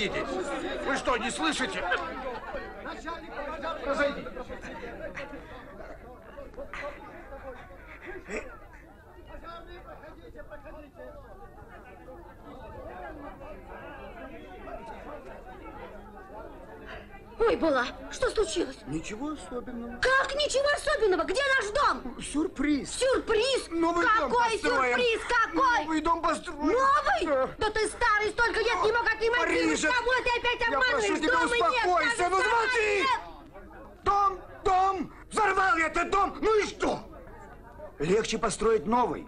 Разойдитесь! Вы что, не слышите? Разойдитесь! Ой, Бола, что случилось? Ничего особенного. Как ничего особенного? Где наш дом? Сюрприз. Сюрприз? Новый Какой дом построим. сюрприз? Какой? Новый дом построим. Новый? Да. Да ты старый, столько лет не мог отремонтировать. Мариша, Кого ты опять я обманываешь? прошу тебя, Дома нет, успокойся, даже ну сарая замолчи! нет. Дом, дом! Взорвал я этот дом! Ну и что? Легче построить новый,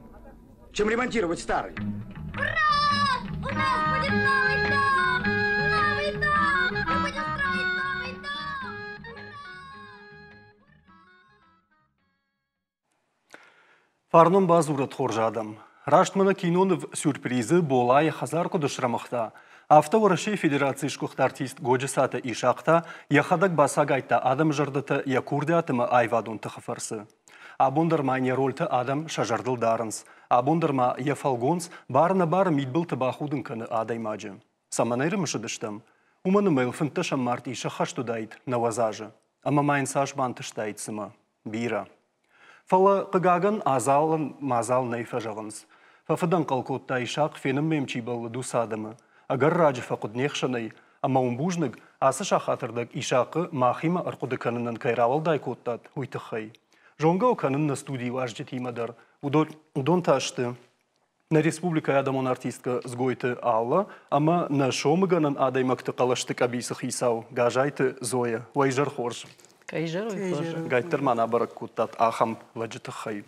чем ремонтировать старый. Ура! У нас будет новый дом! Новый дом! Мы будем строить новый дом! Фарнон бадзурӕд хорз адӕм. Раст мӕнӕ киноныв «Сюрпризы» Болайы хӕдзар куыд срӕмыгъта, афтӕ Уӕрӕсейы Федерацийы сгуыхт артист Годжысаты Исахъ та йӕхӕдӕг бацагайдта адӕмы зӕрдӕтӕ йӕ курдиат ӕмӕ аивадон тыхы фӕрцы. Абон дӕр ма йын йӕ рольтӕ адӕм сӕ зӕрдыл дарынц. Абон дӕр ма йӕ фӕлгонц бар-ӕнӕбары мидбылты бахудын кӕны адӕймаджы. Цӕмӕн ӕрымысыдыстӕм? Уымӕн ӕмӕ йыл фынддӕсӕм мартъи сӕххӕст уыдаид 90 азы. Ӕмӕ ма йын цас бантыстаид цымӕ? Бирӕ. Фӕлӕ, хъыгагӕн, адзалӕн мадзал нӕй фӕзӕгъынц. Фӕфыдӕнхъӕл кодта Исахъ, фенынмӕ йӕм чи бӕллыд, уыцы адӕмы. Ӕгӕр раджы фӕхъуыд не хсӕнӕй, ӕмӕ уын бузныг, ацы сахатырдӕг Исахъы махимӕ ӕрхъуыды кӕнынӕн кӕй рауӕлдай кодтат, уый тыххӕй. Зонгӕ у кӕнын нӕ студийы уазджытимӕ дӕр. Уыдон та сты нӕ республикӕйы адӕмон артисткӕ Дзгойты Алла ӕмӕ нӕ сомыгӕнӕн адӕймӕгты хъӕлӕсты къӕбицы хицау Газайты Зоя. Уӕ изӕр хорз! Гайддӕр ма нӕ бӕрӕг кодтат ахӕм лӕджы тыххӕй.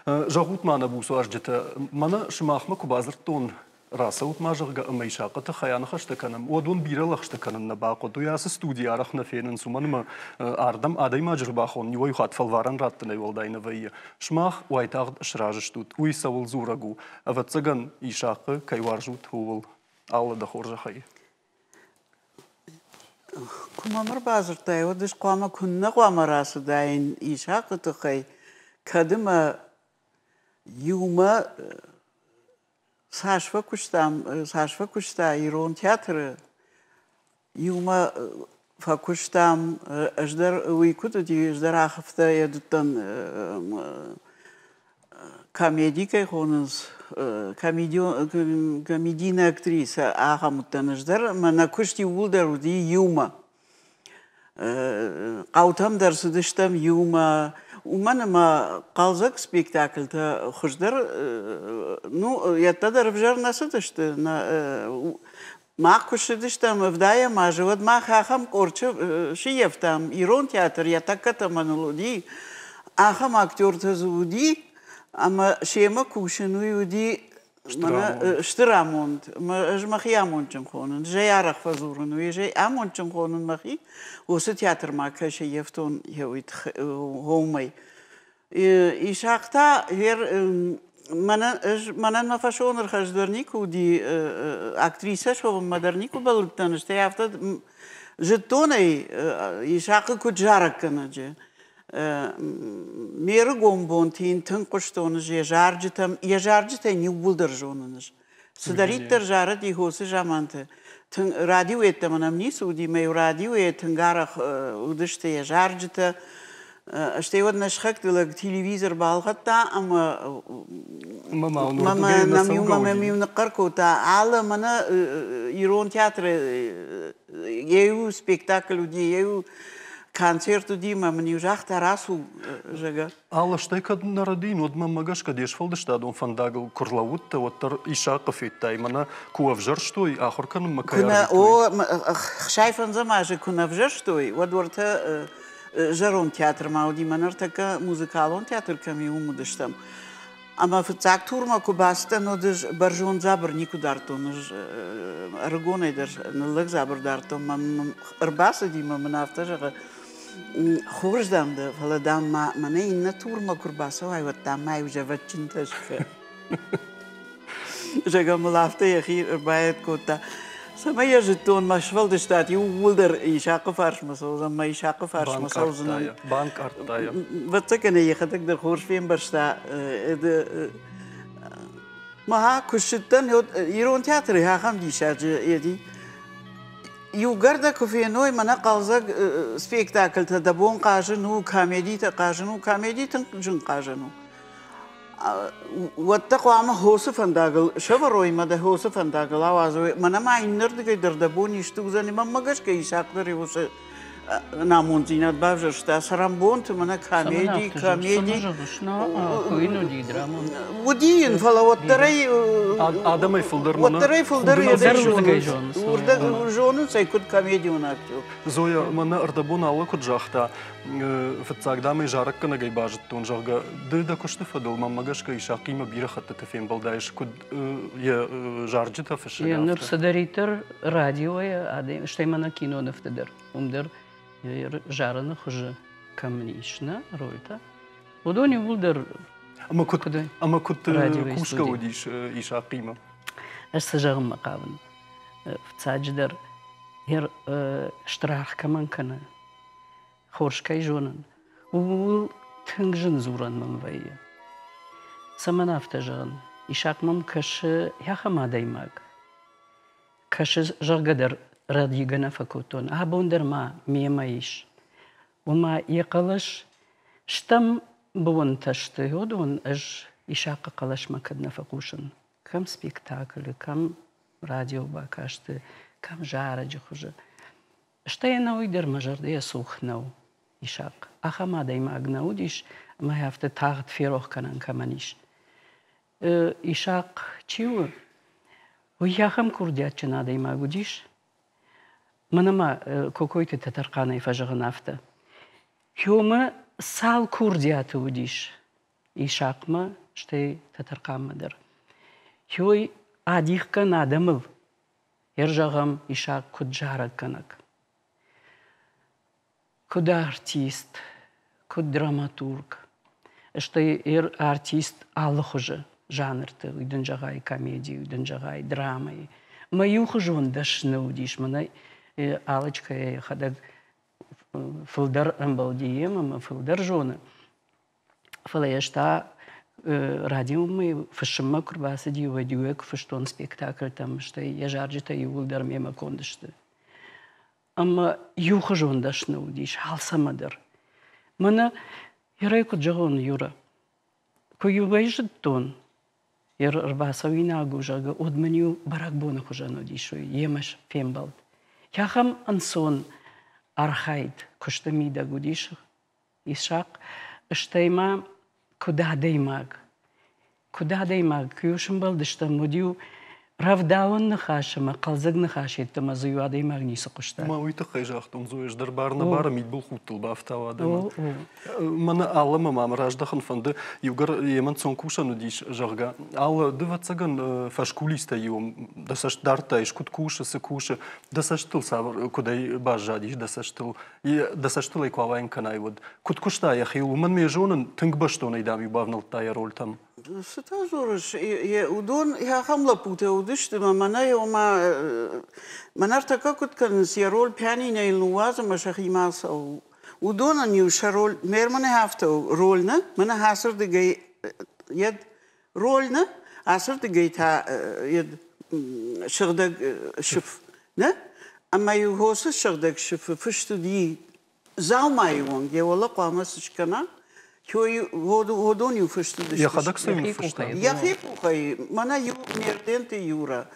Зӕгъут ма нӕ буц уазджытӕ, мӕнӕ сымахмӕ куы бадзырдтон рацӕут ма, зӕгъгӕ, ӕмӕ Исахъы тыххӕй аныхӕстӕ кӕнӕм, уӕд уын бирӕ лӕгъстӕ кӕнын нӕ бахъуыд. Уый ацы студийы арӕх нӕ фенынц, уымӕн ӕмӕ ардӕм адӕймаджы рбахонын иуӕй хатт фӕлварӕн раттынӕй уӕлдай нӕ вӕййы. Сымах уайтагъд сразы стут. Уый цӕуыл дзурӕг у? Ӕвӕццӕгӕн, Исахъы кӕй уарзут, ууыл. Алла дӕ хорзӕхӕй. Куы мӕм ӕрбадзырдтай, уӕд ӕз хъуамӕ куыннӕ хъуамӕ рацыдаин Исахъы тыххӕй, кӕд ӕмӕ иумӕ цас фӕкуыстам, цас фӕкуыста ирон театры, иумӕ фӕкуыстам, ӕз дӕр уый куыд уыди, ӕз дӕр ахӕфтӕ йӕ уыдтӕн комеди кӕй хонынц, комедийная актриса ахӕм уыдтӕн ӕз дӕр, ӕмӕ нӕ куыст иууылдӕр уыди иумӕ. Хъӕутӕм дӕр цыдыстӕм иумӕ, уымӕн ӕмӕ хъӕлдзӕг спектакльтӕ хуыздӕр, ну, йедтӕ дӕр ӕвзӕр нӕ цыдысты. Мах куы ссыдыстӕм ӕвдайӕм азы, уӕд мах ахӕм къорд сыййӕфтам, ирон театр йӕ тӕккӕ тӕмӕныл уыди, ахӕм актертӕ дзы уыди, ӕмӕ семӕ кусын уый уыди стыр амонд. Ӕз мӕхи амондджын хонын. Зӕй арӕх фӕдзурын, уый зӕй амондджын хонын мӕхи. Уыцы театрмӕ кӕй сӕййӕфтон уымӕй. Исахъ та мӕнӕн ӕз мӕнӕн мӕ фӕсонӕрхӕз дӕр никуы уыди, актрисӕ суӕвынмӕ дӕр никуы бӕллыдтӕн, стӕй афтӕ зыдтон ӕй Исахъы куыд зарӕггӕнӕджы. Ме рыгон бонты йын тынг хъуыстон ӕз йӕ зарджытӕм, йӕ зарджытӕ йын иууылдӕр зонын ӕз. Цыдӕриддӕр зарыди хосы заманты, тынг радио йеддӕмӕ нӕм ницы уыди, мӕ-иу радиойӕ тынг арӕх уыдысты йӕ зарджытӕ. Стӕй уӕд нӕ сыхӕгты лӕг телевизор балхӕдта ӕмӕ мӕм-иу ныхъхъӕр кодта, алы мӕнӕ ирон театры йӕ иу спектакль уыди, йӕ иу концерт уыди ӕмӕ мын-иу загъта, рацу, зӕгъгӕ. Алла, стӕй кӕд нӕ рӕдийын, уӕд мӕнмӕ гӕсгӕ де сфӕлдыстадон фӕндагыл куы рлӕууыдтӕ, уӕддӕр Исахъы федтай, мӕнӕ куы ӕвзӕрстой, ахуыр кӕнынмӕ кӕй арвитой. О, 65 азы куы нӕ ӕвзӕрстой, уӕд уӕртӕ зӕронд театрмӕ уыди, мӕ ныртӕккӕ музыкалон театр кӕм и, уым уыдыстӕм. Ӕмӕ фыццаг турмӕ куы бацыдтӕн, уӕд ӕз бӕрзонд дзабыр никуы дардтон. Ӕз ӕрыгонӕй дӕр ныллӕг дзабыр дардтон. Мӕм ӕрбацыди мӕ мын афтӕ зӕгъы, хорз, дам, дӕ, фӕлӕ, дам, ма мӕнӕ иннӕ турмӕ куы рбацӕуай, уӕд, дам, ма иу зӕвӕтджынтӕ скӕ. Зӕгъӕ мыл афтӕ йӕхи ӕрбаед кодта. Цӕмӕй йӕ зыдтон, мӕ сфӕлдыстад иууылдӕр Исахъы фарсмӕ цӕудзӕн, мӕ Исахъы фарсмӕ цӕудзынӕн. Банкъардта йӕ. Ӕвӕццӕгӕн ӕй йӕхӕдӕг дӕр хорз фембӕрста. Мӕ куы ссыдтӕн, ирон театры ахӕм диссаджы еди. Иугӕр дӕ куы феной, мӕнӕ хъӕлдзӕг спектакльтӕ дӕ бон хъазын у, комедитӕ хъазын у, комеди тынг зын хъазӕн у. Уӕд дӕ хъуамӕ хосы фӕндагыл сӕвӕрой мӕ дӕ хосы фӕндагыл ауадзой. Мӕнӕ ма иннӕрдыгӕй дӕр дӕ бон исты уыдзӕни. Мӕнмӕ гӕсгӕ Исахъ дӕр уыцы намонддзинад бавзӕрста. Цӕрӕнбонты мӕнӕ комеди, комеди. Уыди йын, фӕлӕ уӕддӕр ӕй адӕмӕй фылдӕр уӕддӕр ӕй фылдӕр зонынц ӕй куыд комедион актер. Зоя, мӕнӕ ӕрдӕбон Алла куыд загъта, фыццаг дам ӕй зарӕггӕнӕгӕй базыдтон, зӕгъгӕ, ды дӕ куысты фӕдыл мӕнмӕ гӕсгӕ Исахъимӕ бирӕ хӕттыты фембӕлдаис, куыд йӕ зарджытӕ фыссы. Ныр цыдӕриддӕр радиойы адӕм, стӕй мӕнӕ кинонывты дӕр, уым дӕр зарыны хуызы кӕм ис нӕ рольтӕ, уыдон иууылдӕр ӕмӕ куыд ӕмӕ куыд кусгӕ уыдис Исахъимӕ? Ӕз цы зӕгъынмӕ хъавын? Фыццаджыдӕр, стыр аргъ кӕмӕн кӕны, хорз кӕй зонын, ууыл тынг зын дзурӕн мӕм вӕййы. Цӕмӕн афтӕ зӕгъын? Исахъ мӕм кӕсы ахӕм адӕймаг. Кӕсы, зӕгъгӕ дӕр рӕдийгӕ нӕ фӕкодтон. Абон дӕр ма мемӕ ис. Ома йӕ хъӕлӕс стӕм бонтӕ сты, уыдон ӕз Исахъы хъӕлӕсмӕ кӕд нӕ фӕхъусын. Кӕм спектаклы, кӕм радиобакасты, кӕм зарӕджы хуызы. Стӕй ӕнӕуый дӕр мӕ зӕрдӕйӕ цух нӕу Исахъ. Ахӕм адӕймаг нӕ уыдис, ӕмӕ афтӕ тагъд ферох кӕнӕн кӕмӕн ис. Исахъ чи у, уый ахӕм курдиатджын адӕймаг уыдис. Мӕнӕ ма Кокойты Тӕтӕрхъанӕй фӕзӕгъын афтӕ. Ёмӕ цал курдиаты уыдис Исахъмӕ, стӕй Тӕтӕрхъанмӕ дӕр. Ёй адих кӕн адӕмыл, Ӕрзӕгъӕм, Исахъ куыд зарӕггӕнӕг, куыд артист, куыд драматург, стӕй артист алы хуызы жанрты, уый дын зӕгъай комеди, уый дын зӕгъай драмӕйы. Мӕ иухуызон дӕсны уыдис, мӕнӕ Алычкӕйӕ йӕхӕдӕг фылдӕр ӕмбӕлди йемӕ ӕмӕ фылдӕр зоны. Фӕлӕ ӕз та радиомӕ фыссынмӕ куы рбацыди, уӕд-иу куы фыстон спектакльтӕм, стӕй йӕ зарджытӕ иууылдӕр мемӕ конд сты. Ӕмӕ иухуызон дӕсны уыдис алцӕмӕ дӕр. Мӕнӕ Ирӕй куыд зӕгъон, Юра, куы-иу ӕй зыдтон, ӕрбацӕуинаг у, зӕгъгӕ, уӕд мын-иу бӕрӕгбоны хуызӕн уыдис уый, йемӕ фембӕлд. Ахӕм ӕнцон архайд куысты мидӕг уыдис Исахъ, стӕй ма куыд адӕймаг, куыд адӕймаг, куы-иу сымбӕлдыстӕм, уӕд-иу рӕвдауӕн ныхас ӕмӕ хъӕлдзӕг ныхас йеддӕмӕ дзы иу адӕймаг ницы хъуыста. Ма уый тыххӕй загътон, Зоя, ӕз дӕр бар-нӕбары мидбылхудтыл бафтауа адӕмӕн. Мӕнӕ Аллӕмӕ мӕм раздӕхын фӕнды, иугӕр йемӕ ӕнцон кусӕн уыдис, зӕгъгӕ. Аллӕ, ды, ӕвӕццӕгӕн, фӕскулистӕй-иу дӕ цӕст дардтаис, куыд кусы, цы кусы, дӕ цӕстыл цавӕр, куыдӕй баззадис дӕ цӕстыл? Дӕ цӕстыл ӕй куы ауайын кӕнай, уӕд куыд куыста йӕхиуыл, уымӕн ме зонын, тынг бӕстонӕй дам-иу бавнӕлдта йӕ рольтӕм. Цытӕ дзурыс? Уыдон ахӕм лӕппутӕ уыдысты, ӕмӕ мӕнӕ ома мӕнӕ ӕртӕккӕ куыд кӕнынц, йӕ роль пианинӕйыл ныууадз ӕмӕ сӕхимӕ ацӕуы. Уыдонӕн-иу сӕ роль, мӕнӕ афтӕ у, роль нӕ, мӕнӕ ацырдыгӕй йӕд роль нӕ, ацырдыгӕй та йӕд сыгъдӕг сыф нӕ, ӕмӕ-иу хосы сыгъдӕг сыфы фыст уыди дзаумайы онг, йӕ уӕлӕ хъуамӕ цы скӕна, уыдон-иу фыст уыдысты. Йӕхӕдӕг цы ныффыста? Йӕхи къухӕй, мӕнӕ иу Мерденты Юра,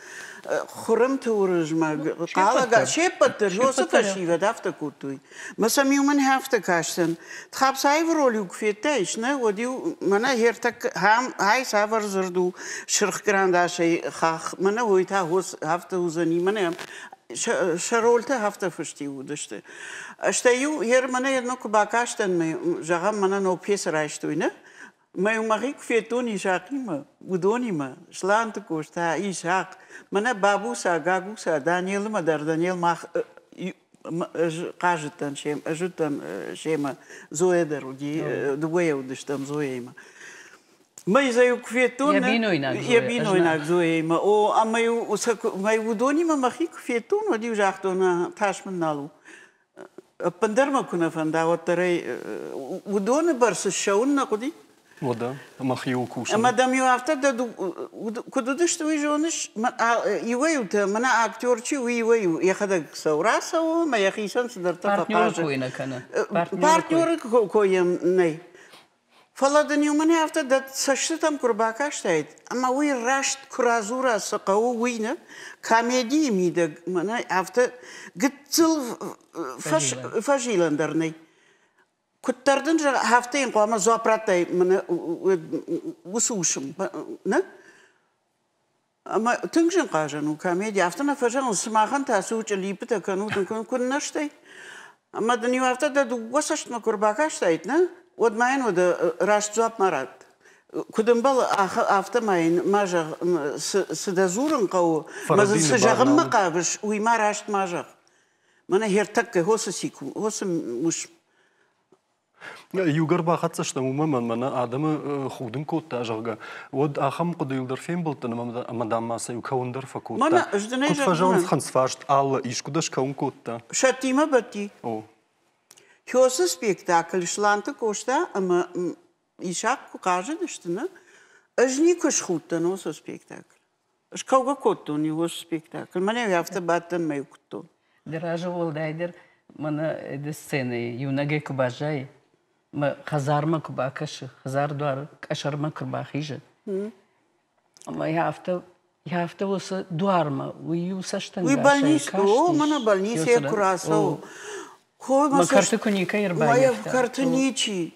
Хуырымты Уырызмӕг, Хъалӕга, се ппӕт дӕр уыцы фӕсивӕд афтӕ кодтой. Мӕ сӕм-иу мӕн афтӕ кастӕн. Тхапсаевы роль-иу куы федтаис, нӕ, уӕд-иу мӕнӕ ӕртӕккӕ ай цавӕр дзырд у, сырх кърандасӕй хахх, мӕнӕ уый та афтӕ уыдзӕни, мӕнӕ сӕ рольтӕ афтӕ фыст-иу уыдысты. Стӕй-иу ер мӕнӕ йедмӕ куы бакастӕн, зӕгъӕм, мӕнӕ ног пьесӕ райстой, нӕ? Мӕ мӕхи куы федтон Исахъимӕ, уыдонимӕ, Сланты Къоста, Исахъ, мӕнӕ Бабуца, Гагуца, Данелымӕ дӕр Данел мах ӕз хъазыдтӕн семӕ, ӕз уыдтӕн семӕ, Зоя дӕр уыди, дыууӕйӕ уыдыстӕм Зояимӕ. Мӕ куы федтон, йӕ бинойнаг Зояимӕ, о, ӕмӕ-иу уыдонимӕ мӕхи куы федтон, уӕд-иу загътон, тас мын нал у. Ӕппындӕр мӕ куы нӕ фӕнда, уӕддӕр ӕй уыдоны бӕрц ссӕуын нӕ хъуыди. Уӕдӕ, мӕхиуыл кусын. Ӕмӕ дӕм-иу афтӕ дӕ куыд уыдысты, уый зоныс? Иуӕй-иутӕ, мӕнӕ актер чи, уый иуӕй-иу йӕхӕдӕг цӕуы, рацӕуы ӕмӕ йӕхицӕн цыдӕртӕ Партнеры фӕхъазы. кой нӕ кӕны. Партнеры кой йӕм нӕй. Фӕлӕ дын-иу мӕнӕ афтӕ дӕ цӕстытӕм куы рбакастаид, ӕмӕ уый раст куы радзура, цы хъӕуы, уый нӕ, комедийы мидӕг мӕнӕ афтӕ гыццыл фӕзилӕн дӕр нӕй. Куыддӕр дын зӕгъ, афтӕ йын хъуамӕ дзуапп радтай мӕнӕ уыцы уысм, нӕ? Ӕмӕ тынг зын хъазӕн у комеди. Афтӕ нӕ фӕзӕгъынц, сымахӕн та цы у чъыллиппытӕ кӕнут, куыннӕ стӕй. Ӕмӕ дын иу афтӕ дӕ дыууӕ цӕстмӕ куы ӕрбакастаид, нӕ, уӕд ма йын уӕдӕ раст дзуапп ма ратт. Куыд ӕмбӕлы, афтӕ ма йын ма зӕгъ, цы дӕ дзурын хъӕуы, ӕмӕ дзы цы зӕгъынмӕ хъавыс, уый ма раст ма зӕгъ. Мӕнӕ хертӕккӕ хосы секунд, хосы уысм. Иугӕр бахӕццӕ стӕм уымӕ, мӕнӕ адӕмы худын кодта, зӕгъгӕ, уӕд ахӕм хъуыдыйыл дӕр фембӕлдтӕн ӕмӕ дам ма сӕ иу кӕуын дӕр фӕкодта. Мӕнӕ ӕз дын ӕй Куыд фӕзӕгъынц хынцфарст алы искуы дӕ скӕуын кодта? Сӕттимӕ бадти. О. Хёсы спектакль Сланты Къоста ӕмӕ Исахъ куы хъазыдысты, нӕ, ӕз никуы схудтӕн уыцы спектакль. Ӕз кӕугӕ кодтон иу спектакль. Мӕнӕ афтӕ бадтӕн мӕ куыдтон. Ды разы уӕлдайдӕр мӕнӕ ды сценӕйы иунӕгӕй куы баззайы, мӕ хӕдзармӕ куы бакӕсы, хӕдзар дуар къӕсӕрмӕ куы рбахизы, ӕмӕ йӕ афтӕ йӕ афтӕ уыцы дуармӕ уый иу цӕстӕнгасӕй Уый больниц, о, мӕнӕ больницӕйӕ куы рацӕуы. Мӕ кӕрты куы никӕй ӕрбаййӕфта. Мӕ кӕрты ничи.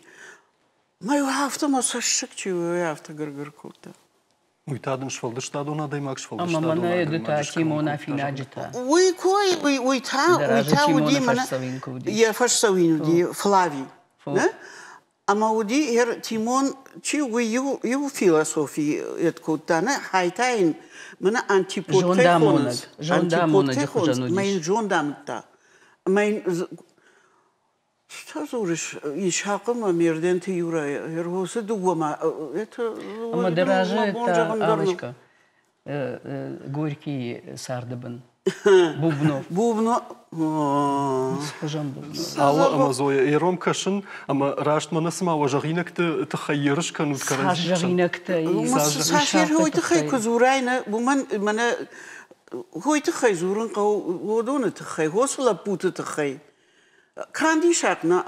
Мӕ афтӕ мӕ цӕссыг чи у, уый афтӕ гыр-гыр кодта. Уый та дын сфӕлдыстадон адӕймаг сфӕлдыстадон Ӕмӕ мӕнӕ ды та Тимон Афинаджы та. Уый кой, уый, уый та, уый та уыди мӕнӕ йӕ фӕсдзӕуин уыди Флави. Нӕ? Ӕмӕ уыди ер Тимон, чи уый иу, иу философи ед кодта, нӕ, хай та йын мӕнӕ антипод кӕй хонынц, антипод кӕй хонынц, мӕ йын зонд амыдта. Ӕмӕ йын Что дзурыс, Исахъы ӕмӕ Мерденты Юрайы уыцы дыууӕмӕ это Ӕмӕ дӕ разы та, Аллочка, Горькийы царды бын. Бубнов. Бубнов. Хуызӕн Бубнов. Алла ӕмӕ Зоя, ером кӕсын, ӕмӕ раст мӕнӕ цыма уӕ зӕгъинӕгты тыххӕй ерыс кӕнут кӕрӕдзи. Цас зӕгъинӕгтӕ Цас уый тыххӕй куы дзурай, нӕ, уымӕн мӕнӕ хой тыххӕй дзурын хъӕуы уыдоны тыххӕй, хосы лӕппуты тыххӕй. Канд Исахъ нӕ,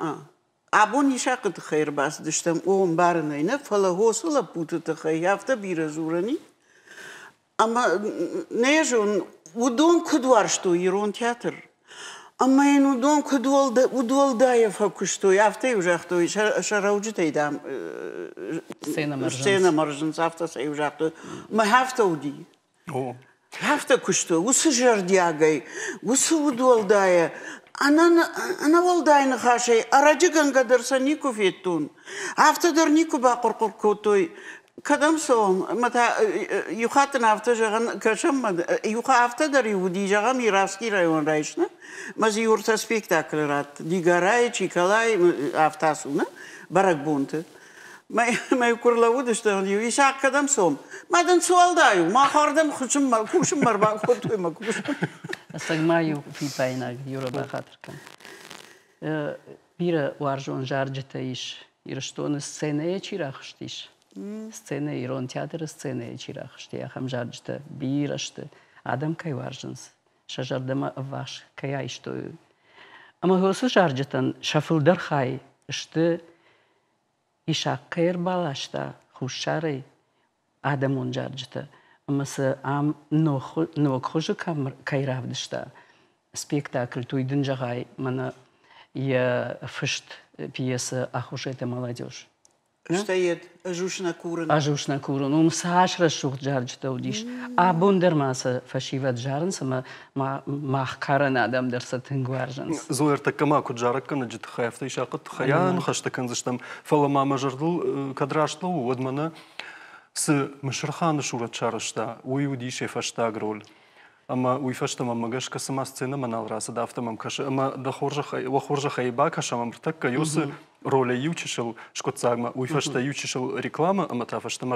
абон Исахъы тыххӕй ӕрбацыдыстӕм, о, ӕмбарын ӕй нӕ, фӕлӕ хосы лӕппуты тыххӕй афтӕ бирӕ дзурӕн и, ӕмӕ нӕ зон, уыдон куыд уарзтой ирон театр, ӕмӕ йын уыдон куыд удуӕлдайӕ фӕкуыстой, афтӕ-иу загътой, сӕ рӕуджытӕй, дам, сценӕ мӕрзынц, афтӕ сӕ-иу загътой. Мӕ афтӕ уыди. Афтӕ куыстой, уыцы зӕрдиагӕй, уыцы удуӕлдайӕ, ӕнӕуӕлдай ныхасӕй ӕрӕджыгӕнгӕ дӕр сӕ никуы федтон. Афтӕ дӕр никуы бахъуыр-хъуыр кодтой, кӕдӕм цӕуӕм, ӕмӕ та иу хатт ын афтӕ зӕгъӕн, кӕсӕм, иу афтӕ дӕр-иу уыди, зӕгъӕм, Иравский район райсны, мӕ дзы иу ӕртӕ спектаклы ратт, Дигорайы, Чиколайы, афтӕ ацу, нӕ, бӕрӕгбонты. Мӕ куы рлӕууыдысты, иу Исахъ кӕдӕм цом? Ма дын цы уӕлдай у? Мах ардӕм кусынмӕ кусынмӕ ӕрбакодтой мӕ кусын. Ӕцӕг ма иу фиппаинаг Юра бахатыр кӕн. Бирӕ уарзон зарджытӕ ис Ирыстоны сценӕйӕ чи рахызтис, сценӕ ирон театры сценӕйӕ чи рахызти, ахӕм зарджытӕ бирӕ сты, адӕм кӕй уарзынц, сӕ зӕрдӕмӕ ӕввахс кӕй айстой. Ӕмӕ уыцы зарджытӕн сӕ фылдӕр хай сты Исахъ кӕй ӕрбаласта Хуссарӕй адӕмон зарджытӕ ӕмӕ сӕ ам ног хуызы кӕй равдыста спектакльты, уый дын зӕгъай, мӕнӕ йӕ фыст пьесӕ «Ах уж эта молодежь». Стӕй ӕз ус нӕ курын. Ӕз ус нӕ курын. Уым цас рӕсугъд зарджытӕ уыдис. Абон дӕр ма сӕ фӕсивӕд зарынц ӕмӕ мах карӕн адӕм дӕр сӕ тынг уарзынц. Зоя, ӕртӕккӕ ма куыд зарӕггӕнӕджы тыххӕй, афтӕ Исахъы тыххӕй ныхӕстӕ кӕндзыстӕм, фӕлӕ ма мӕ зӕрдыл кӕд раст лӕууы, уӕд мӕнӕ цы Мысырханы сурӕт сарӕзта, уый уыдис йӕ фӕстаг роль. Ӕмӕ уый фӕстӕ мӕм гӕсгӕ цыма сценӕмӕ нал рацыд, афтӕ мӕм кӕсы. Ӕмӕ дӕ хорзӕхӕй, уӕ хорзӕхӕй бакӕсӕм ӕмыртӕккӕ уыцы ролӕй иу чысыл скъуыддзагмӕ, уый фӕстӕ иу чысыл рекламӕ ӕмӕ та фӕстӕмӕ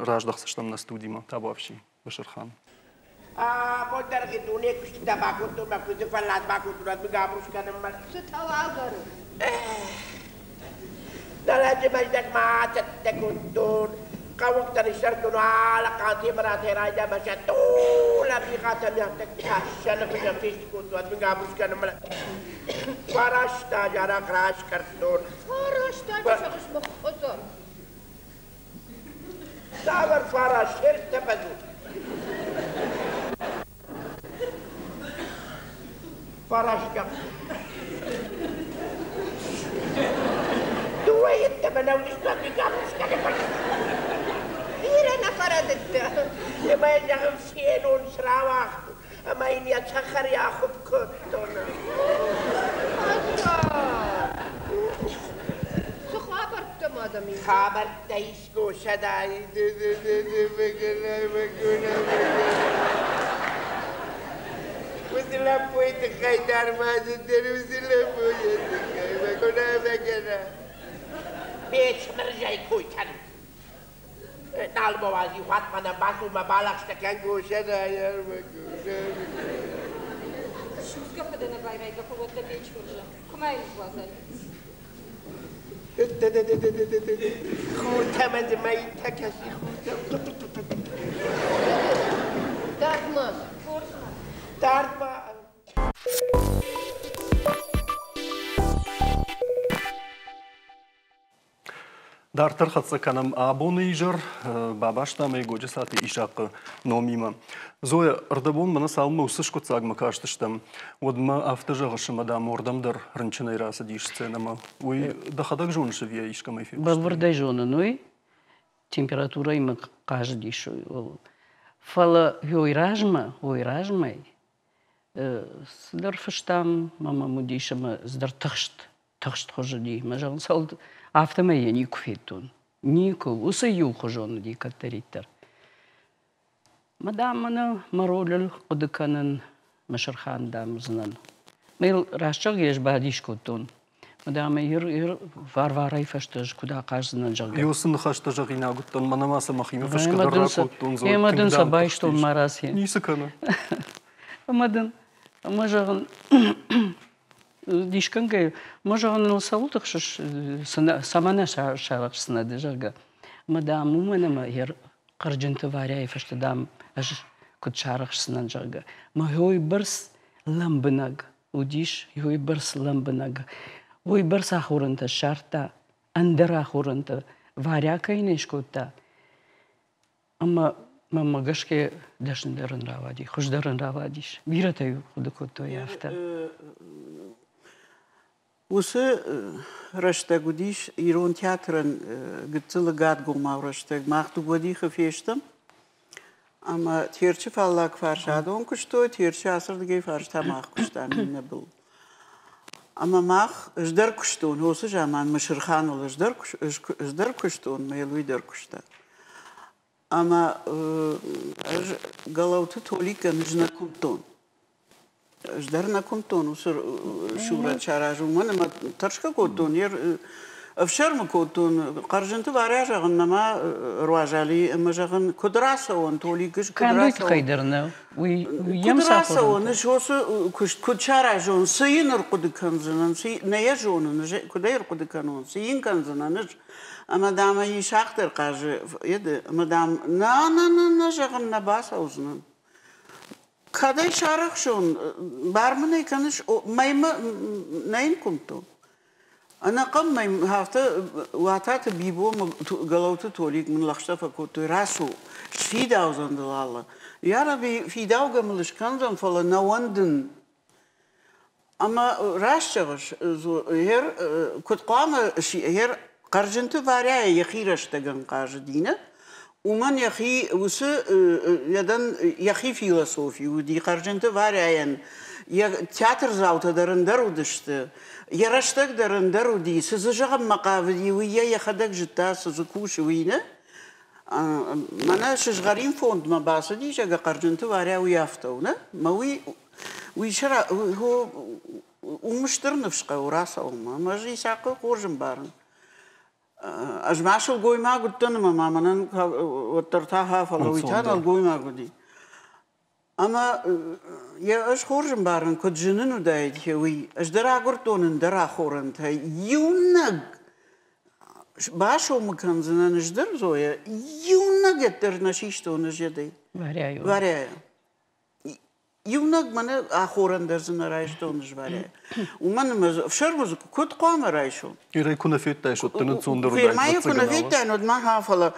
раздӕхдзыстӕм нӕ студимӕ. Табуафси, Мысырхан. Абон дӕргъи дуне куыстытӕ бакодтон мӕ куыдзы фӕллад бакодтон, ӕд мыг абрус кӕнынмӕ. Цы тауагӕры? Нӕ лӕджы мӕздӕгмӕ ацӕттӕ кодтон. Хъӕуынгтӕ ныссӕрдтон алы хъантемыратӕй райдамӕ сӕ тулӕ мигъатӕ мигътӕ кӕсӕны хуызӕн фесты кодтон, мынгабуз кӕнынмӕ. Фараст азы арахъ раскъӕрдтон. Фараст азы зӕгъыс мыхъхъуыдзы? Цавӕр фараст? Ӕртӕ фӕдзур. Фараст Дыууӕ йеддӕмӕ нӕ уыдыстуат мигабуз кӕны. Бирӕ нӕ фӕрӕдыдтӕ. Ӕмӕ йын зӕгъын фенон срауагъд ӕмӕ йын йӕ цӕхӕр йӕ ахуыпп кодтон. Цы хабӕрттӕ ма дӕм ис? Хабӕрттӕ искуы сӕдӕйы. Уыцы лӕппуйы тыххӕй дӕр ма зыдтӕн, уыцы лӕппуйы тыххӕй мӕгуырӕ мӕгуырӕ. Бечмырзӕй кой кӕнут. Нал мӕ уадзи уатмӕ нӕ бацу мӕ балӕгъстӕ кӕн госӕнайӕ. Судзгӕ фыдӕнӕ байрайгӕ фӕуӕд дӕ Бечмырзӕ. Куы ма йын ныууадзай. Хуртӕ мӕ дзы мӕйтӕ кӕси хуртӕ. Дардмӕ. Хорзмӕ. Дардмӕ. Дарддӕр хӕццӕ кӕнӕм абоны изӕр. Бабастам ӕй Годжысаты Исахъы номимӕ. Зоя, ӕрдӕбон мӕнӕ цалынмӕ уыцы скъуыддзагмӕ кастыстӕм, уӕдмӕ афтӕ зӕгъыс, ӕмӕ дам уырдӕм дӕр рынчынӕй рацыдис сценӕмӕ. Уый дӕхӕдӕг зоныс ӕви йӕ искӕмӕй фехъуыстай? Бӕлвырдӕй зонын уый. Температурӕимӕ хъазыдис. Фӕлӕ уый размӕ, уый размӕ цыдӕр фыстам ӕмӕ мӕм уыдис ӕмӕ цыдӕр тыхст тыхстхуыз уыди. Мӕ зӕгъын, цӕуыл афтӕмӕй йӕ никуы федтон. Никуы. Уыцы иухуызон уыди кӕддӕриддӕр. Мӕ дам, мӕнӕ мӕ ролыл хъуыды кӕнын, мӕ сырхан, дам, уыдзынӕн. Мӕ йыл раст зӕгъгӕ ӕз бадис кодтон. Мӕ дам, ир, ир Варварайы фӕстӕ ӕз куыд ахъаздзынӕн, зӕгъгӕ. Иу цы ныхӕстӕ зӕгъинаг уыдтӕн, мӕнӕ ма сӕ мӕхимӕ фысгӕ дӕр ракодтон. Ӕмӕ дын сӕ байстон ма раци. Ницы кӕны. Ӕмӕ дын, ӕмӕ зӕгъын, дисгӕнгӕ, ма зӕгъын, ныл цӕуыл тыхсыс, цӕмӕн нӕ сарӕхсдзынӕ ды, зӕгъгӕ. Ӕмӕ, дам, уымӕн ӕмӕ йӕ Хъӕрджынты Варяйы фӕстӕ, дам, ӕз куыд сарӕхсдзынӕн, зӕгъгӕ. Мӕ уыйбӕрц лӕмбынӕг уыдис, уыйбӕрц лӕмбынӕг, уыйбӕрц ахорӕнтӕ ссардта, ӕндӕр ахорӕнтӕ Варя кӕй не скодта. Ӕмӕ мӕнмӕ гӕсгӕ дӕсныдӕр ын рауади, хуыздӕр ын рауадис. Бирӕтӕ-иу хъуыды кодтой афтӕ. Уыцы рӕстӕг уыдис ирон театрӕн гыццыл ӕгадгомау рӕстӕг. Мах дыууӕ дихы фестӕм ӕмӕ Терчы фаллаг фарс адон куыстой, Терчы ацырдыгӕй фарс та мах куыстам иннӕ был. Ӕмӕ мах ӕз дӕр куыстон, уыцы заман Мысырханыл ӕз дӕр, ӕз дӕр куыстон, мӕ йыл уый дӕр куыста. Ӕмӕ ӕз Гӕлӕуты Толикӕн ӕз нӕ куымдтон. Ӕз дӕр нӕ куымдтон уыцы сурӕт саразын, уымӕн ӕмӕ тӕрсгӕ кодтон, ӕфсӕрмы кодтон. Хъӕрзынты Варя, зӕгъын, нӕма руазали ӕмӕ, зӕгъын, куыд рацӕуон, Толик, ӕз куыд рацӕуон. тыххӕй дӕр нӕ. Уый йӕм куыд рацӕуон, ӕз уыцы куыст куыд саразон, цы йын ӕрхъуыды кӕндзынӕн, цы нӕ йӕ зонын, куыд ӕй ӕрхъуыды кӕнон, цы йын кӕндзынӕн ӕз. Ӕмӕ, дам, ӕй Исахъ дӕр хъазы, ӕмӕ, дам, нӕ, нӕ, нӕ, нӕ, зӕгъын, нӕ бацӕудзынӕн. Кӕдӕй сарӕхсон, бар мын ӕй кӕныс, мӕймӕ нӕ йын куымдтон. Ӕнӕхъӕн мӕй афтӕ Уататы Бибо ӕмӕ Гӕлӕуты Толик мын лӕгъстӕ фӕкодтой, рацу, сфидаудзӕн дыл алы. Йарӕби, фидаугӕ мыл скӕндзӕн, фӕлӕ нӕ уӕндын. Ӕмӕ раст зӕгъыс, гъер куыд хъуамӕ гъер Хъӕрджынты Варяйы йӕхи рӕстӕгӕн хъазыди, нӕ? Уымӕн йӕхи уыцы йӕдӕн йӕхи философи уыди. Хъӕрджынты Варяйӕн йӕ театрдзаутӕ дӕр ӕндӕр уыдысты, йӕ рӕстӕг дӕр ӕндӕр уыди. Цы дзы зӕгъынмӕ хъавыди, уый йӕ йӕхӕдӕг зыдта, цы дзы кусы, уый, нӕ? Мӕнӕ сызгъӕрин фондмӕ бацыди, зӕгъгӕ, Хъӕрджынты Варя уый афтӕ у, нӕ? Мӕ уый уый уым стыр ныфс хъӕуы рацӕуынмӕ. Ӕмӕ ӕз Исахъы хорз ӕмбарын. Ӕз ма сылгоймаг уыдтӕн ӕмӕ ма мӕнӕн уӕддӕр та ха, фӕлӕ уый та нӕлгоймаг уыди. Ӕмӕ йӕ ӕз хорз ӕмбарын, куыд зын ын уыдаид, уый. Ӕз дӕр агуырдтон ӕндӕр ахорӕнтӕ. Иунӕг Басомы кӕндзынӕн ӕз дӕр, Зоя, иунӕг дӕр нӕ систон ӕз йедӕй. Варяйы. Варяйы. Иунӕг мӕнӕ ахорӕн дӕр дзы нӕ райстон ӕз Варяйы. Уымӕн ӕмӕ ӕфсӕрмы дзы куыд хъуамӕ райсон? Ирӕй куы нӕ федтаис, уӕд дын ӕнцондӕр уыдаид. Фермӕйы куы нӕ федтаин, уӕд ма ха, фӕлӕ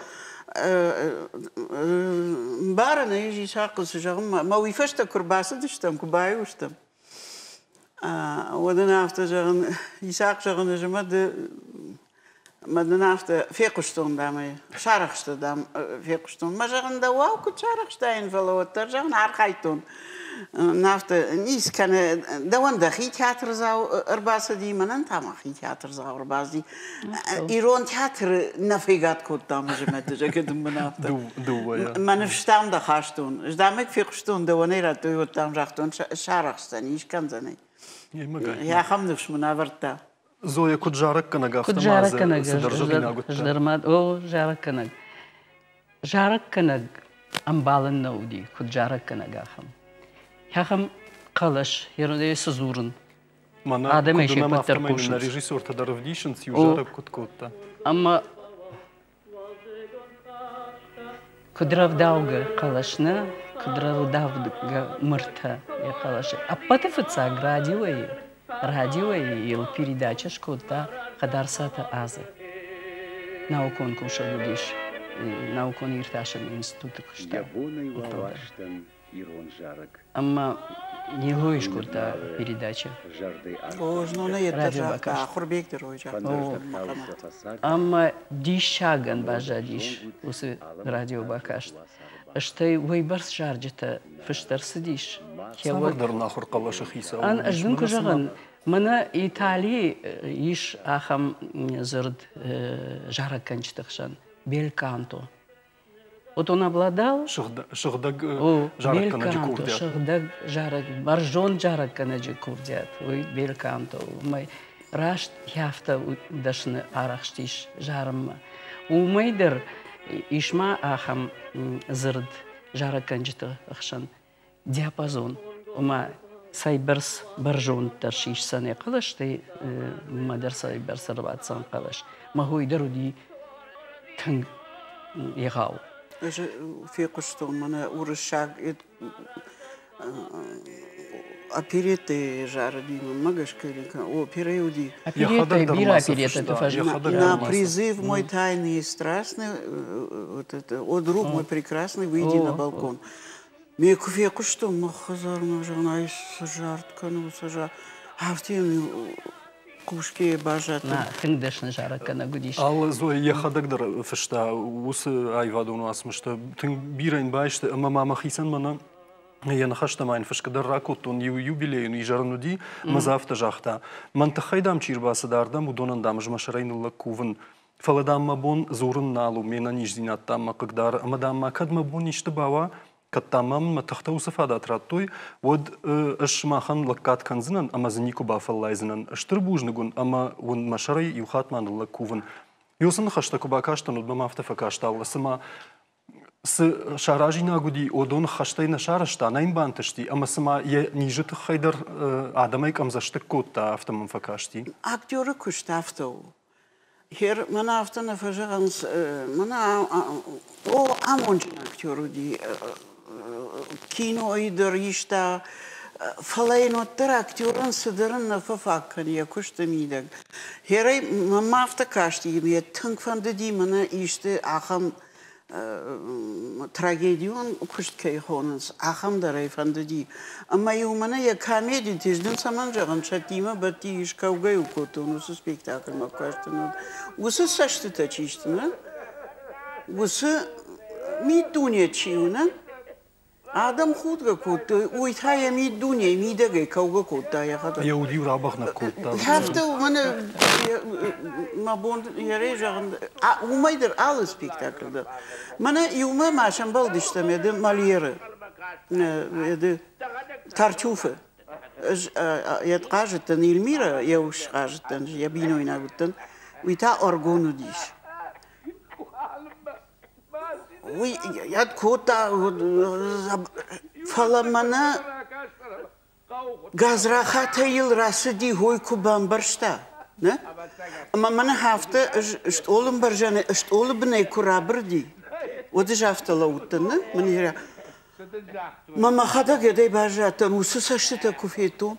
мбарын ӕй ӕз Исахъы цы зӕгъынмӕ. Мӕ уый фӕстӕ куы рбацыдыстӕм, куы баиу стӕм, уӕд ын афтӕ зӕгъын, Исахъ зӕгъын, ӕз ӕмӕ ды мӕ дын афтӕ фехъуыстон, дам ӕй, сарӕхстӕ, дам, фехъуыстон. Мӕ зӕгъын, дӕуау куыд сарӕхстаин, фӕлӕ уӕддӕр, зӕгъын, архайдтон. Афтӕ ницы кӕны, дӕуӕн дӕхи театрдзау ӕрбацыди, мӕнӕн та мӕхи театрдзау ӕрбацыди. Ирон театры нӕ фегад кодтам ӕз зӕгъын мын афтӕ. Дыууӕйӕ. Мӕ ныфс дам дӕ хастон. Ӕз дам ӕй фехъуыстон, дӕуӕн ӕй радтой, уӕд дам загътон, сарӕхсдзӕни, скӕндзӕн ӕй. Ахӕм ныфс мын ӕвӕрдта. Зоя куыд зарӕггӕнӕг, афтӕ ма дзы цыдӕр зӕгъинаг уыдтӕ. Ӕз дӕр ма, о, зарӕггӕнӕг. Зарӕггӕнӕг ӕмбалын нӕ уыди, куыд зарӕггӕнӕг, ахӕм. Ахӕм хъӕлӕс, йе цы дзурын. Мӕнӕ Адӕмӕй куыд се уынӕм, ппӕт дӕр афтӕмӕй нын нӕ хъусынц. режиссертӕ дӕр ӕвдисынц, иу О, зарӕг куыд кодта. Ӕмӕ куыд рӕвдаугӕ хъӕлӕс нӕ, куыд рӕвдаугӕ мыртӕ йӕ хъӕлӕсы. Ӕппӕты фыццаг радиойы, радиойы йыл передачӕ скодта Хӕдарцаты Азӕ. Наукон кусӕг уыдис, наукон иртасӕн институты куыста. Йӕ бонӕй уӕларвтӕн ирон зарӕг. Ӕмӕ Нилой скодта передача. О, знон йеддӕр загъта, Ахуырбег дӕр ой загъта. Ӕмӕ диссагӕн баззадис уыцы радиобакаст. Стӕй уыйбӕрц зарджытӕ фыст ӕрцыдис. Цавӕрдӕр нахуыр хъӕлӕсы хицау. Ӕз дын куы зӕгъын, мӕнӕ Италийы ис ахӕм дзырд зарӕггӕнджыты хсӕн бельканто. Вот он обладал сыгъдӕг зарӕггӕнӕджы курдиат. Сыгъдӕг зарӕг, бӕрзонд зарӕггӕнӕджы курдиат. Уый бельканто. Уымӕй раст афтӕ дӕсны арӕхстис зарынмӕ. Уымӕй дӕр ис ма ахӕм дзырд зарӕггӕнджыты хсӕн диапазон. Ома цӕйбӕрц бӕрзонддӕр сисдзӕн йӕ хъӕлӕстӕй, уымӕ дӕр цӕйбӕрц ӕрбаддзӕн хъӕлӕс. Мӕ хой дӕр уыди тынг егъау. Ӕз фехъуыстон мӕнӕ уырыссаг опереттӕйы зарыди мӕнмӕ гӕсгӕ оперӕ уыди. Опереттӕ, бирӕ опереттӕты фӕзынд. На призыв мой тайный и страстный, вот это, о, друг мой прекрасный, выйди на балкон. Ме куы фехъуыстон, мӕ хӕдзармӕ зӕгъын, ай цы зард кӕны, уыцы зард. Афтӕ йын хъусгӕйӕ баззадтӕн. Тынг дӕсны зарӕггӕнӕг уыдис. Алы Зоя йӕхӕдӕг дӕр фыста уыцы аивадон уацмыстӕ. Тынг бирӕ йын баисты ӕмӕ ма мӕхицӕн мӕнӕ йӕ ныхӕстӕ ма йын фысгӕ дӕр ракодтон. Иу юбилейон изӕр ын уыди, ӕмӕ дзы афтӕ загъта: Мӕн тыххӕй, дам, чи рбацыд ардӕм, уыдонӕн, дам, ӕз мӕ сӕрӕй ныллӕг кувын. Фӕлӕ, дам, мӕ бон дзурын нал у, ме нӕниздзинад, дам, мӕ хъыгдары ӕмӕ, дам, ма кӕд мӕ бон исты бауа, кӕд, дам, мӕм мӕ тыхтӕ уыцы фадат радтой, уӕд ӕз сымахӕн лӕггад кӕндзынӕн ӕмӕ дзы никуы бафӕллайдзынӕн. Стыр бузныг уын ӕмӕ уын мӕ сӕрӕй иу хатт ма ныллӕг кувын. Уыцы ныхӕстӕ куы бакастӕн, уӕд мӕм афтӕ фӕкаст, Аллӕ, цыма цы саразинаг уыди, уыдон хӕстӕй нӕ сарӕзта, нӕ йын бантысти, ӕмӕ цыма йӕ низы тыххӕй дӕр адӕмӕй къӕмдзӕстыг кодта, афтӕ мӕм фӕкасти. Актеры куыст афтӕ у. Хер, мӕнӕ афтӕ нӕ фӕзӕгъынц, мӕнӕ о, амонджын актер уыди, кинойы дӕр иста, фӕлӕ йын уӕддӕр актерӕн цыдӕр ын нӕ фӕфаг кӕны йӕ куысты мидӕг. Херӕй мӕм афтӕ касти, йӕ тынг фӕндыди мӕнӕ исты ахӕм трагедион куыст кӕй хонынц, ахӕм дӕр ӕй фӕндыди. Ӕмӕ-иу мӕнӕ йӕ комедитӕ, ӕз дын цӕмӕн зӕгъын, Сӕттимӕ бадти, ис кӕугӕ-иу кодтон уыцы спектакльмӕ куы кастӕн, уӕд. Уыцы цӕстытӕ чи сты, нӕ? Уыцы миддуне чи у, нӕ? Адӕм худгӕ кодтой, уый та йӕ миддунейы мидӕгӕй кӕугӕ кодта йӕхӕдӕг. Йӕ уд-иу рабӕгънӕг кодта. Афтӕ мӕнӕ мӕ бон йӕ зӕгъын, уымӕй дӕр алы спектакль дӕр. Мӕнӕ иумӕ ма сӕмбӕлдыстӕм еды Мольеры, еды Тартюфы. Ӕз йӕ хъазыдтӕн Эльмира, йӕ ус хъазыдтӕн, йӕ бинойнаг уыдтӕн, уый та Оргон уыдис. Уый йӕд кодта, фӕлӕ мӕнӕ гадзрахатӕй йыл рацыди, хой куы бамбӕрста. Нӕ? Ӕмӕ мӕнӕ афтӕ ӕз стъолы мбӕрзӕны стъолы бынӕй куы рабырди, уӕд ӕз афтӕ лӕууыдтӕн, нӕ? Мӕн Мӕ мӕхӕдӕг йедӕй баззадтӕн, уыцы цӕстытӕ куы федтон.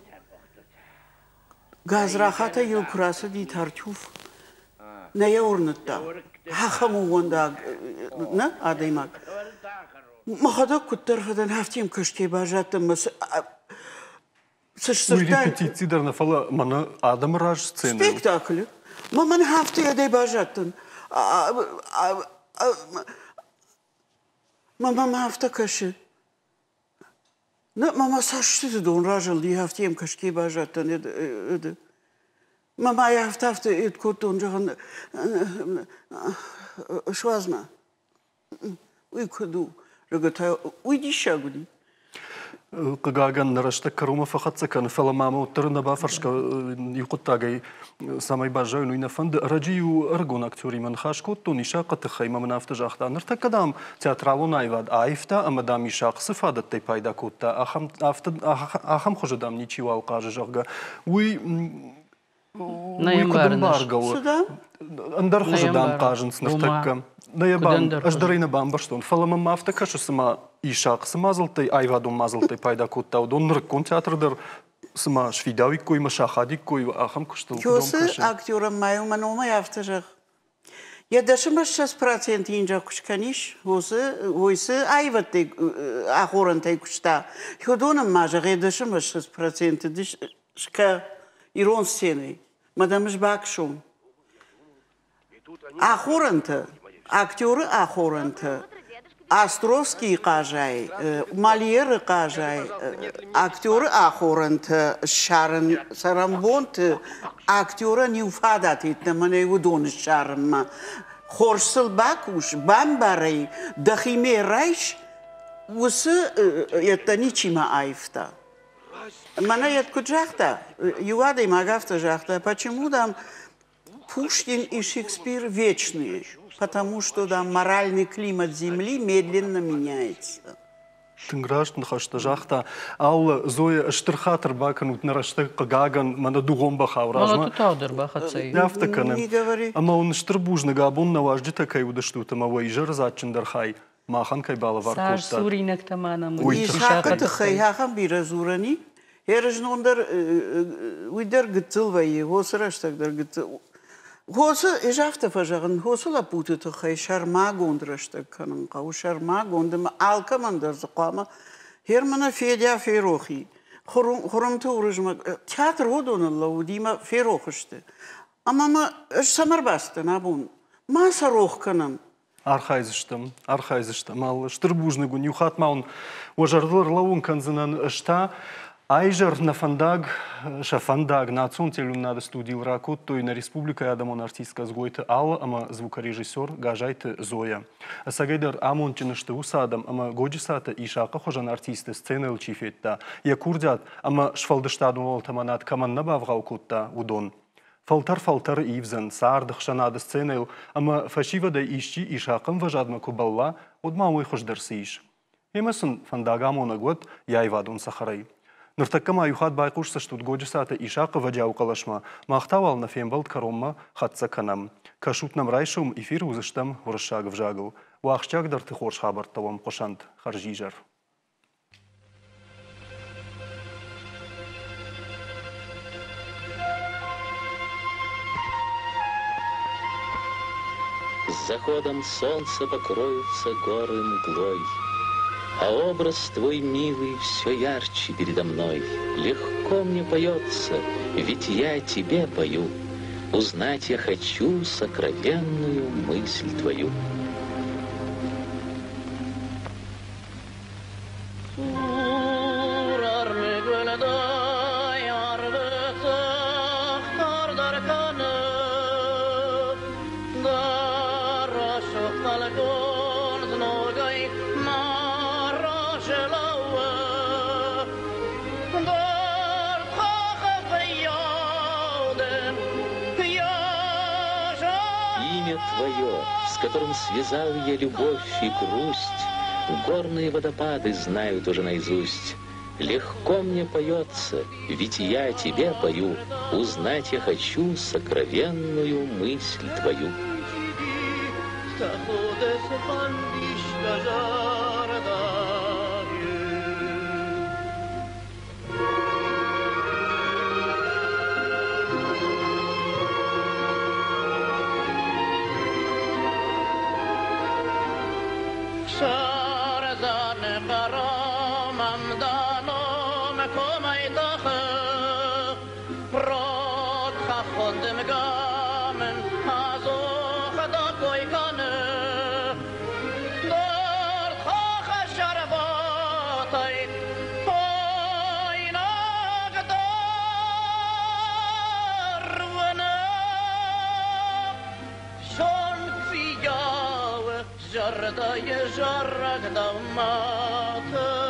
Гадзрахатӕй йыл куы рацыди Тартюф, нӕ йӕ уырныдта. Ахӕм ууӕндаг нӕ адӕймаг. Мӕхӕдӕг куыддӕр фӕдӕн, афтӕ йӕм кӕстӕй баззадтӕн мӕ цы Уый репетици дӕр нӕ, фӕлӕ мӕнӕ адӕмы раз сценӕйыл. Спектаклы. Мӕ мӕн афтӕ йедӕй баззадтӕн. Мӕ мӕм афтӕ кӕсы. Нӕ, мӕ цӕстыты дон разылди, афтӕ йӕм кӕсгӕ баззадтӕн. Мӕ ма афтӕ афтӕ кодтон, зӕгъын, суадз мӕ. Уый куыд у? Зӕгъгӕ, уый диссаг уыди. Хъыгагӕн, нӕ рӕстӕг кӕронмӕ фӕхӕццӕ кӕны, фӕлӕ ма мӕ уӕддӕр нӕ бафӕрсгӕ иу хъуыддагӕй цӕмӕй баззайон, уый нӕ фӕнды. Ӕрӕджы иу ӕрыгон актеримӕ ныхас кодтон Исахъы тыххӕй ӕмӕ мын афтӕ загъта, ныртӕккӕ, дам, театралон аивад аивта ӕмӕ, дам, Исахъ цы фадӕттӕй пайда кодта, ахӕм, афтӕ, ахӕм хуызы, дам, ничиуал хъазы, зӕгъгӕ. Уый Нӕ уый куыд ӕмбарын ӕз. ӕмбаргӕ у? Цы дам? Ӕндӕр хуызы, Нӕ дам, ӕмбарын. хъазынц Ома, ныртӕккӕ. Нӕ йӕ куыд бам, ӕндӕр ӕз дӕр хуызы? ӕй нӕ бамбӕрстон, фӕлӕ мӕм афтӕ кӕсы, цыма Исахъ цы мадзӕлттӕй, аивадон мадзӕлттӕй пайда кодта, уыдон нырыккон театры дӕр цыма сфидауиккой ӕмӕ сахадиккой ахӕм куыстыл, куыд уӕм Кёсы кӕсы? актерӕн ма-иу мӕ номӕй афтӕ зӕгъ. Йӕ 10% йын зӕгъ куы скӕнис, уыцы уыцы аивӕдтӕй ахорӕнтӕй куыста, уыдонӕн ма зӕгъ, йӕ 10% скӕ ирон сценӕйы. Мӕ дӕм ӕз бакӕсон. Ахорӕнтӕ, актеры ахорӕнтӕ, Островскийы хъазӕй, Мольеры хъазӕй актеры ахорӕнтӕ ссарын цӕрӕнбонты актерӕн иу фадат йеддӕмӕ нӕй уыдон ссарынмӕ. Хорз сыл бакус, бамбар ӕй, дӕхимӕ райс, уыцы йедтӕ ничима аивта. Мӕнӕ йӕ куыд загъта, иу адӕймаг афтӕ загъта, почему, дам, Пушкин и Шекспир вечные, потому что, дам, моральный климат Земли медленно меняется. Тынг раст ныхӕстӕ загъта. Алла, Зоя, стыр хатыр бакӕнут нӕ рӕстӕг, хъыгагӕн, мӕнӕ дугъон бӕхау размӕ. Мӕлӕты тагъддӕр бахӕццӕ и. Афтӕ кӕны. Ӕмӕ уын стыр бузныг, абон нӕ уазджытӕ кӕй уыдыстут ӕмӕ уӕ изӕры дзаджджындӕр хай махӕн кӕй балӕвар Цас кодтат. дзуринӕгтӕ ма нӕм Уый уыди тыххӕй. Исахъы тыххӕй ахӕм бирӕ дзурӕн и. Ӕрызнон дӕр уый дӕр гыццыл вӕййы, хосы рӕстӕг дӕр гыццыл. Хосы, ӕз афтӕ фӕзӕгъын, хосы лӕппуты тыххӕй сӕрмагонд рӕстӕг кӕнын хъӕуы, сӕрмагонд ӕмӕ алкӕмӕн дӕр дзы хъуамӕ Германы Федя ферох и, Хуырымты Уырызмӕг, театр уыдоныл лӕууыди мӕ ферох сты. Ӕмӕ мӕ ӕз цӕмӕ ӕрбацыдтӕн абон? Ма сӕ рох кӕнӕм. Архайдзыстӕм, архайдзыстӕм. Алы стыр бузныг уын. Иу хатт ма уын уӕ зӕрдыл ӕрлӕууын кӕндзынӕн ӕз та. Айзӕр нӕ фӕндаг, сӕ фӕндаг национ телеуынынады студийыл ракодтой нӕ республикӕйы адӕмон артисткӕ Дзгойты Алла ӕмӕ звукорежиссер Газайты Зоя. Ӕцӕгӕйдӕр амондджын сты уыцы адӕм ӕмӕ Годжысаты Исахъы хуызӕн артисты сценӕйыл чи федта, йӕ курдиат ӕмӕ сфӕлдыстадон уӕлтӕмӕнад кӕмӕн нӕ бавгъау кодта, уыдон. Фӕлтӕр фӕлтӕры ивдзӕн царды ӕхсӕнады сценӕйыл ӕмӕ фӕсивӕдӕй исчи Исахъы ӕмвӕзадмӕ куы бӕлла, уӕд ма уый хуыздӕр цы ис? Ӕмӕ сын фӕндагамонӕг уӕд йӕ аивадон цӕхӕрӕй. Ныртӕккӕ ма иу хатт байхъусдзыстут Годжысаты Исахъы ӕвӕджиауы хъӕлӕсмӕ, мах та уал нӕ фембӕлд кӕронмӕ хӕццӕ кӕнӕм. Кӕсут нӕм райсом, эфиры уыдзыстӕм уырыссаг ӕвзагыл. Уӕ ахсджиагдӕрты хорз хабӕрттӕ уӕм хъуысӕнт. Хӕрзизӕр. С заходом солнца покроются горы мглой, А образ твой, милый, все ярче передо мной. Легко мне поется, ведь я тебе пою. Узнать я хочу сокровенную мысль твою. Имя твое, с которым связал я любовь и грусть, Горные водопады знают уже наизусть. Легко мне поется, ведь я тебе пою, Узнать я хочу сокровенную мысль твою. Зӕрдӕйы зарӕг дӕумӕты.